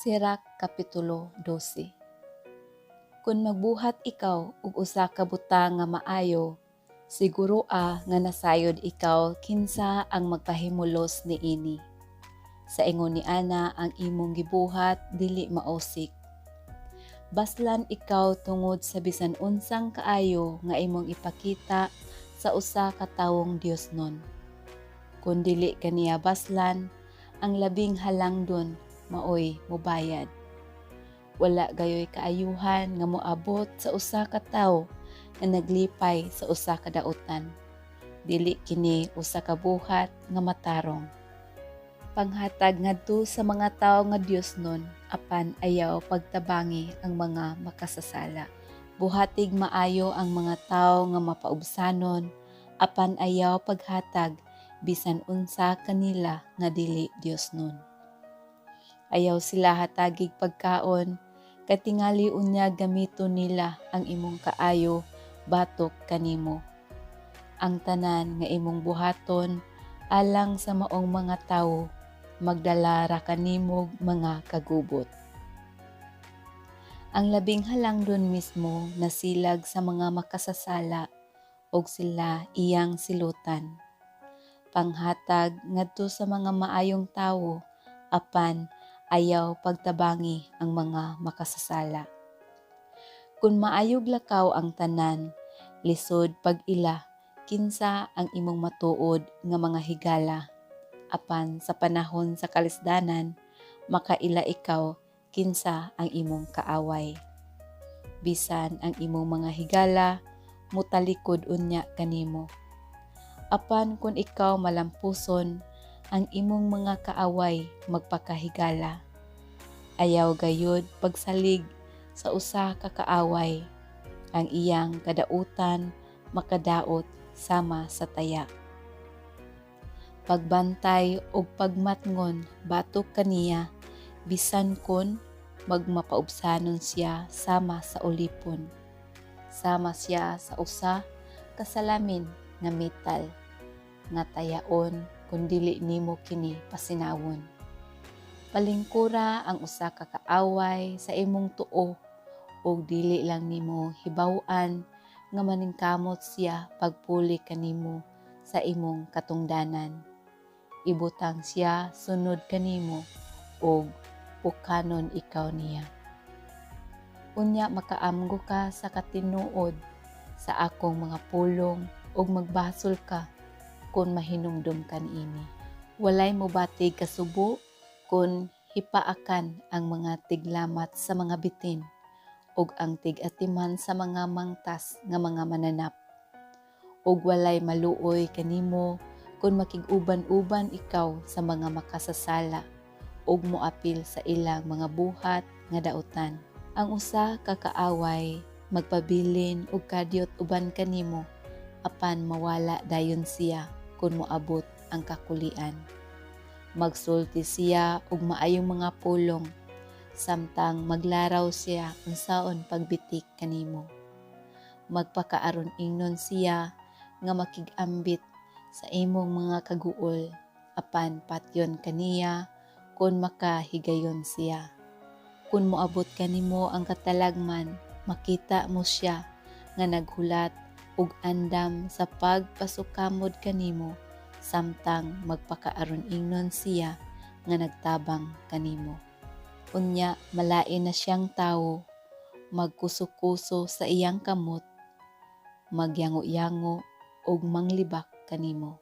Sirach Kapitulo 12. Kung magbuhat ikaw og usa ka butang nga maayo, siguroa nga nasayod ikaw kinsa ang magpahimulos niini. Sa ingon niana ang imong gibuhat dili mausik. Baslan ikaw tungod sa bisan unsang kaayo nga imong ipakita sa usa ka tawong diosnon. Kung dili kaniya baslan, ang Labing Halangdon maoy mobayad. Wala gayoy kaayuhan nga moabot sa usa ka tawo nga naglipay sa usa ka dautan. Dili kini usa ka buhat nga matarong. Panghatag ngadto sa mga tawo nga diosnon, apan ayaw pagtabangi ang mga makasasala. Buhatig maayo ang mga tawo nga mapaubsanon, apan ayaw paghatag bisan unsa kanila nga dili diosnon. Ayaw sila hatagig pagkaon, kay tingali unya gamiton nila ang imong kaayo batok kanimo. Ang tanan nga imong buhaton alang sa maong mga tawo magdala ra kanimog mga kagubot. Ang Labing Halangdon mismo nasilag sa mga makasasala ug sila iyang silutan. Panghatag ngadto sa mga maayong tawo, apan ayaw pagtabangi ang mga makasasala. Kung maayog lakaw ang tanan, lisod pag-ila kinsa ang imong matuod nga mga higala. Apan sa panahon sa kalisdanan, makaila ikaw kinsa ang imong kaaway. Bisan ang imong mga higala, mutalikod unya kanimo. Apan kung ikaw malampuson, ang imong mga kaaway magpakahigala. Ayaw gayud pagsalig sa usa ka kaaway. Ang iyang kadautan makadaot sama sa taya. Pagbantay og pagmatngon batok kaniya, bisan kon magmapaubsanon siya sama sa ulipon. Sama siya sa usa ka salamin nga metal nga tayaon kung dili nimo kini pasinawon. Palingkura ang usa ka kaaway sa imong tuo ug dili lang nimo hibaw-an nga maningkamot siya pagpuli kanimo sa imong katungdanan. Ibutang siya sunod kanimo ug pukanon ikaw niya. Unya makaamgo ka sa katinuod sa akong mga pulong ug magbasol ka kung mahinumdum ka niini. Walay mobatig kasubo kung hipaakan ang mga tiglamat sa mga bitin ug ang tig-atiman sa mga mangtas nga mga mananap. Ug walay maluoy kanimo kung makig-uban-uban ikaw sa mga makasasala ug moapil sa ilang mga buhat nga dautan. Ang usa ka kaaway magpabilin og kadyot uban kanimo, apan mawala dayon siya kung moabot ang kakulian. Magsulti siya og maayong mga pulong samtang maglaraw siya unsaon pagbitik kanimo. Magpakaaron ingnon siya nga makig-ambit sa imong mga kaguol, apan patyon kaniya kung makahigayon siya. Kung moabot kanimo ang katalagman, makita mo siya nga naghulat ug andam sa pagpasukamod kanimo samtang magpakaaron ingnon siya nga nagtabang kanimo. Unya malain na siyang tawo, magkuso-kuso sa iyang kamot, magyango-yango ug manglibak kanimo.